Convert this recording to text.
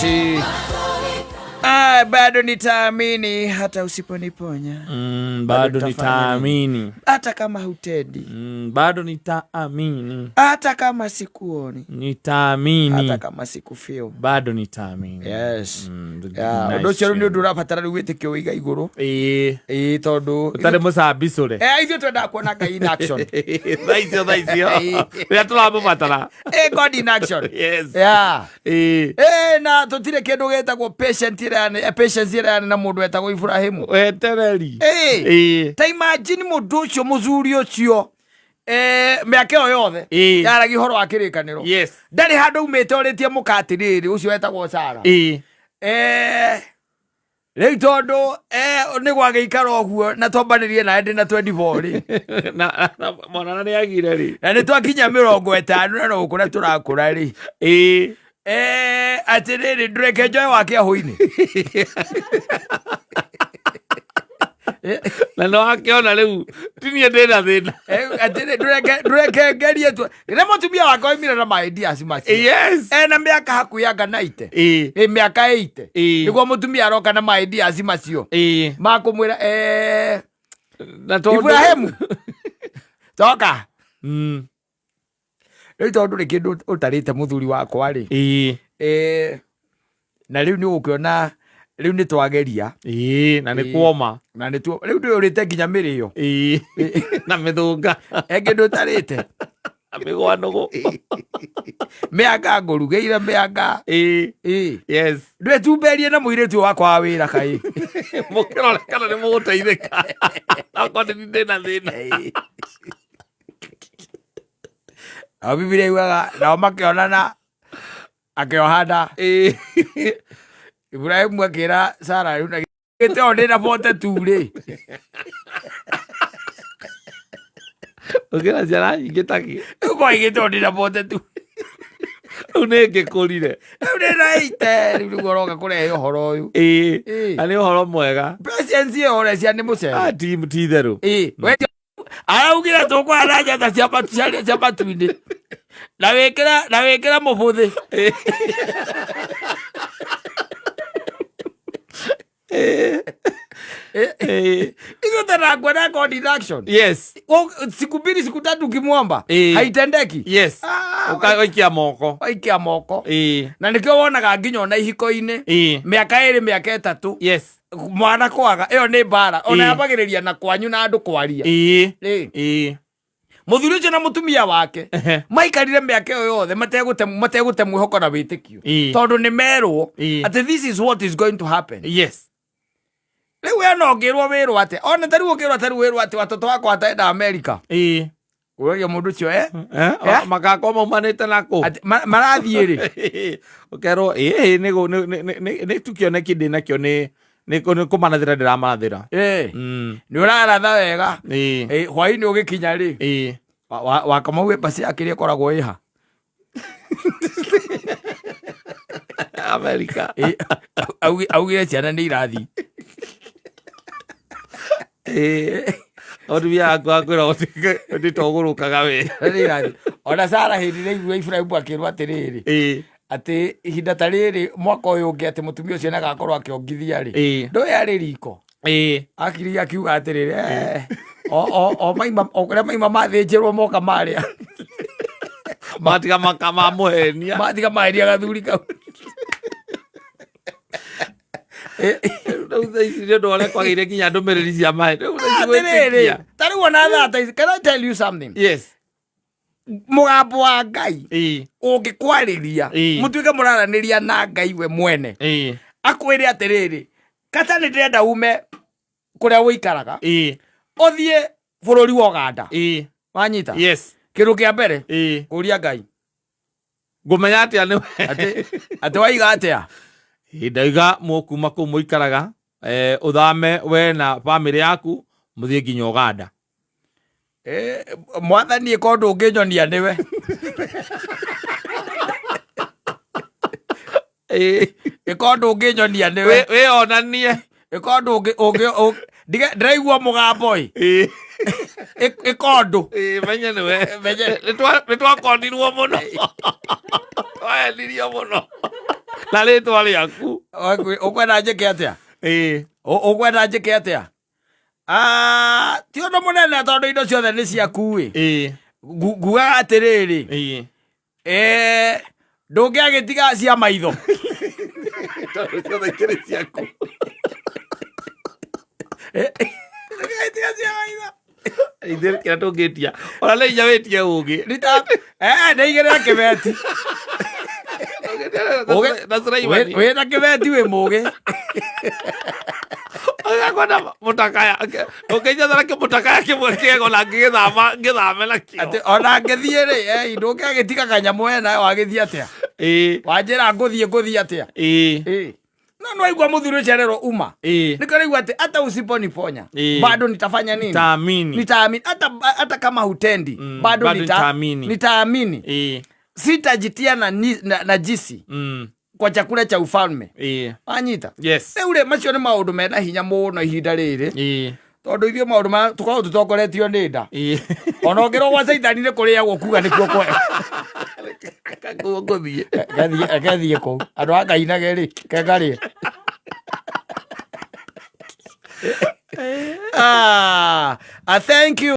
Yes. Ah, bado nitaamini hata usiponiponya. Bado Bado nitaamini. Hata kama hutendi. Bado nitaamini. Hata kama sikuoni. Nitaamini. Hata kama sikufeel. Bado nitaamini. Yes. Yeah, Ũndũ ũcio rĩu nĩ ũndũ ũrabatara rĩu wĩtĩkio wĩiga igũrũ. Ĩĩ tondũ Ũtarĩ mũcambicũre. Eh, ithuĩ twendaga kuona Ngai in action. Thaa icio thaa icio. Rĩrĩa tũramũbatara. Eh, God in action. Yes. Yeah. Ĩĩ. Eh, na tũtirĩ kĩndũ gĩtagwo patient ĩrĩa patience ĩrĩa yarĩ na mũndũ wetagwo Ibrahimu. Wetereri. Ĩĩ. Ĩĩ. Ta imagine mũndũ ũcio mũthuri ũcio mĩaka ĩyo yothe Ĩĩ. yaragia ũhoro wa kĩrĩkanĩro. Yes. Ndarĩ handũ aumĩte orĩtie mũka atĩrĩrĩ ũcio wetagwo Sara. Ĩĩ. Rĩu tondũ nĩ gwagĩikara ũguo na twambanĩrie nawe ndĩ na 24 rĩ. Na mwana nĩ agire rĩ. Na nĩ twakinya 50 na no gũkũra tũrakũra rĩ. Ĩĩ. Atĩrĩrĩ ndũreke njoe wake ahũinĩ. Na nĩ wakĩona rĩu ti niĩ ndĩna thĩna. Atĩrĩ ndũreke ngerie tu. Rĩrĩa mũtumia wakwa oimire na ma ideas macio. Yes. Ena mĩaka hakuhĩ anga 90. Ĩĩ. Ĩ mĩaka 80. Ĩĩ. Nĩguo mũtumia aroka na ma ideas macio. Ĩĩ. Makũmwĩra Na tondũ Ibrahimu. Toka. Rĩu tondũ ndũrĩ kĩndũ ũtarĩte mũthuri wakwa rĩ. Ĩĩ. Na rĩu nĩ ũgũkĩona rĩu nĩ twageria. Ĩĩ, na nĩ kuoma. Na nĩ tuo rĩu ndũyũrĩte nginya mĩrĩo. Ĩĩ. Na mĩthũnga. Kĩndũ ũtarĩte. Na mĩgwanũgũ. Mĩanga ngũrugĩire mĩanga. Ĩĩ. Ĩĩ. Yes. Ndwĩtumberie na mũirĩtu ũyũ wakwa wa wĩra kaĩ. Mũkĩrore kana nĩ mũgũteithĩka. Okorwo nĩ ndĩ na thĩna. Nao Bibilia yugaga nao makĩonana akĩoha nda. Ĩĩ. Ibrahimu akĩra Sara rĩu na gĩtĩ o ndĩ na 42 rĩ. Ũkĩra ciana nyingĩ takĩ. Rĩu kwa gĩtĩ o ndĩ na 42. Rĩu nĩ ngĩkũrire. Rĩu ndĩ na 80 rĩu nĩguo ũroka kũrehe ũhoro ũyũ. Ĩĩ. Ĩĩ. Na nĩ ũhoro mwega. Patience ĩyo ũrecia nĩ mũcere. Ah, ti itherũ. Ĩĩ. We araugire tũkũhanda njata cia cia matu-inĩ. Na wĩkĩra mũbũthĩ. Ithuĩ tũrakuona God in action. Yes. Siku mbili siku tatu ukimwomba Ĩĩ. haitendeki. Yes. Ah, Ũkaikia moko. waikia moko. Ĩĩ. Na nĩkĩo wonaga nginya ona ihiko-inĩ Ĩĩ. mĩaka 2 mĩaka 3 Yes. mwana kwaga ĩyo nĩ mbara ona Ĩĩ. yambagĩrĩria na kwanyu na andũ kwaria. Ĩĩ. Ĩĩ. Ĩĩ. Mũthuri ũcio na mũtumia wake maikarire mĩaka ĩyo yothe mategũte mwĩhoko na wĩtĩkio. Ĩĩ. Tondũ nĩ merwo Ĩĩ. atĩ this is what is going to happen. Yes. Rĩu we no ũngĩrwo wĩrwo atĩa ona ta rĩu ũngĩrwo ta rĩu wĩrwo atĩ watoto wakwa ataenda Amerika. Ĩĩ. Ũroria mũndũ ũcio Eh? Magakorwo maumanĩte na kũ? Atĩ marathiĩ rĩ? Ũkerwo ĩĩ nĩ tu kĩoneki ndĩ nakĩo nĩ kũmarathĩra ndĩramarathĩra. Ĩĩ. Nĩ ũraratha wega. Ĩĩ. Ĩĩ, hwaĩ-inĩ ũgĩkinya rĩ? Ĩĩ. Wakamau embassy yake ĩrĩa ĩkoragwo ĩha? Amerika. Ĩĩ, augire ciana nĩ irathiĩ. Ĩĩ. Mũtumia waku akwĩra ndĩtogũrũkaga we. Nĩ irathiĩ. Ona Sara hĩndĩ ĩrĩa aiguire Ibrahimu akĩrwo atĩrĩrĩ, Ĩĩ. atĩ ihinda ta rĩrĩ mwaka ũyũ ũngĩ atĩ mũtumia ũcio nĩagakorwo akĩongithia rĩ. Ĩĩ. Ndũĩ arĩ riko. Ĩĩ. Akiri akiuga atĩrĩrĩ, o maima, o kũrĩa maima mathĩnjĩrwo moka marĩa. Matiga makamũhenia. Matiga mahenia gathuri kau. Rĩu thaa ici nĩ ũndũ wa ũrĩa kwagĩire nginya ndũmĩrĩri cia maĩ. Rĩu thaa ici Atĩrĩrĩ, gwĩtĩkia. ta rĩu ona thaa ta ici, can I tell you something? Yes. Mũgambo wa Ngai Ĩĩ. ũngĩkwarĩria, Ĩĩ. mũtuĩke mũraranĩria na Ngai we mwene. Ĩĩ. Akwĩre atĩrĩrĩ, kata nĩ ndĩrenda ume kũrĩa ũikaraga, Ĩĩ. ũthiĩ bũrũri wa Ũganda. Ĩĩ. Wanyita? Yes. Kĩndũ kĩa mbere, Ĩĩ. kũria Ngai. Ngũmenya atĩa nĩ we? Atĩ waiga atĩa? Ĩĩ, ndaiga mũkuma kũu mũikaraga, ũthame we na bamĩrĩ yaku mũthiĩ nginya Ũganda. Mwathani ĩka ũndũ ũngĩnyonia nĩwe. Ĩka ũndũ ũngĩnyonia nĩwe. Wĩonanie. Ĩka ũndũ ũngĩ, ndĩraigua mũgambo ĩ. Ĩka ũndũ. Menye nĩwe. Menye. Nĩ twakonirwo mũno. Twaenirio mũno. Na rĩtwa rĩaku. Ũkwenda njĩke atĩa? Ĩĩ. Ũkwenda njĩke atĩa? Ah, ti ũndũ mũnene tondũ indo ciothe nĩ ciaku ĩ. Ĩĩ. Ngugaga atĩrĩrĩ, Ĩĩ. Ndũngĩagĩtiga cia maitho. Tondũ ciothe ikĩrĩ ciaku. Ndũngĩagĩtiga cia maitho. Ithuĩ kĩrĩa tũngĩtia ona nĩ inya wĩtie ũgĩ. Ndeigĩrĩra kĩbeti. Na Sulaimani. Wĩna kĩbeti wĩ mũgĩ. Agakwenda mũtakaya ũngĩnjethera kĩmũtakaya kĩmwe kĩega ona ngĩgĩthama ngĩthame nakĩo. Atĩ ona ngĩthiĩ rĩ, ndũngĩagĩtiga kanyamũ we nawe wagĩthiĩ atĩa? Ĩĩ. Wanjĩra ngũthiĩ ngũthiĩ atĩa? Ĩĩ. Ĩĩ. No nĩwaigua mũthuri ũcio arerwo uma. Ĩĩ. Nĩkĩo araigua atĩ hata usiponiponya Ĩĩ. bado nitafanya nini? Nitaamini. Nitaamini hata kama hutendi bado bado nitaamini. nitaamini. Ĩĩ. Sitajitia na najisi kwa chakula cha ufalme. Ĩĩ. Wanyita? Yes. Rĩu rĩ, macio nĩ maũndũ mena hinya mũno ihinda rĩrĩ. Ĩĩ. Tondũ ithuĩ maũndũ ma tũkoragwo tũtongoretio nĩ nda. Ĩĩ. Ona ũngĩrwo gwa caitani nĩ kũrĩagwo kuga nĩkuo kwega. Kuo ngũthiĩ. Kethiĩ kũu. Andũ a kainage rĩ, kekarĩe. Thank you.